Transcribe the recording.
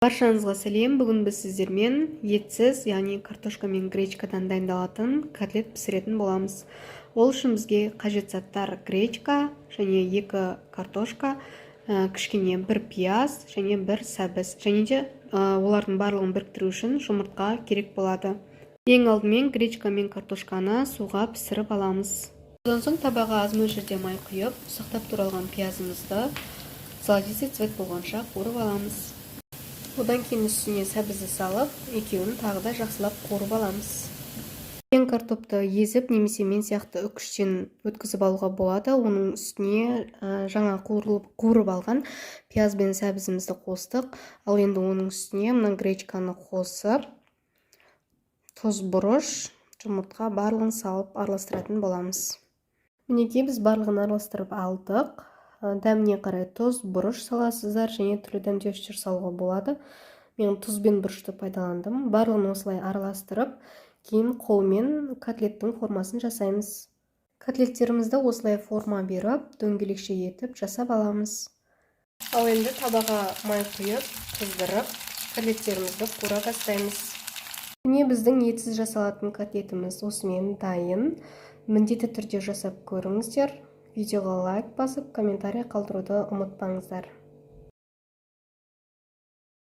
Баршаңызға сәлем! Бүгін біз сіздермен етсіз, яғни картошка мен гречкадан дайындалатын котлет пісіретін боламыз. Ол үшін бізге қажет заттар: гречка және екі картошка, кішкене бір пияз және бір сәбіз және де олардың барлығын біріктіру үшін жұмыртқа керек болады. Ең алдымен гречка мен картошканы суға пісіріп аламыз. Одан соң табаға аз мөлшерде май құйып, ұсақтап туралған пиязымызды золотистый цвет болғанша қуырып аламыз. Одан кейін үстіне сәбізді салып, екеуін тағы да жақсылап қуырып аламыз. Пен картопты езіп немесе мен сияқты үккіштен өткізіп алуға болады. Оның үстіне жаңа қуырып алған пияз бен сәбізімізді қостық. Ал енді оның үстіне мына гречканы қосып, тұз, бұрыш, жұмыртқа, барлығын салып араластыратын боламыз. Мінекей, біз барлығын араластырып алдық. Дәміне қарай тұз, бұрыш саласыздар және түрлі дәмдеуіштер салуға болады. Мен тұз бен бұрышты пайдаландым. Барлығын осылай араластырып, кейін қолмен котлеттің формасын жасаймыз. Котлеттерімізді осылай форма беріп, дөңгелекше етіп жасап аламыз. Ал енді табаға май құйып, қыздырып, котлеттерімізді қуыра бастаймыз. Міне, біздің етсіз жасалатын котлетіміз осымен дайын. Міндетті түрде жасап көріңіздер. Видеоға лайк басып, комментарий қалдыруды ұмытпаңыздар.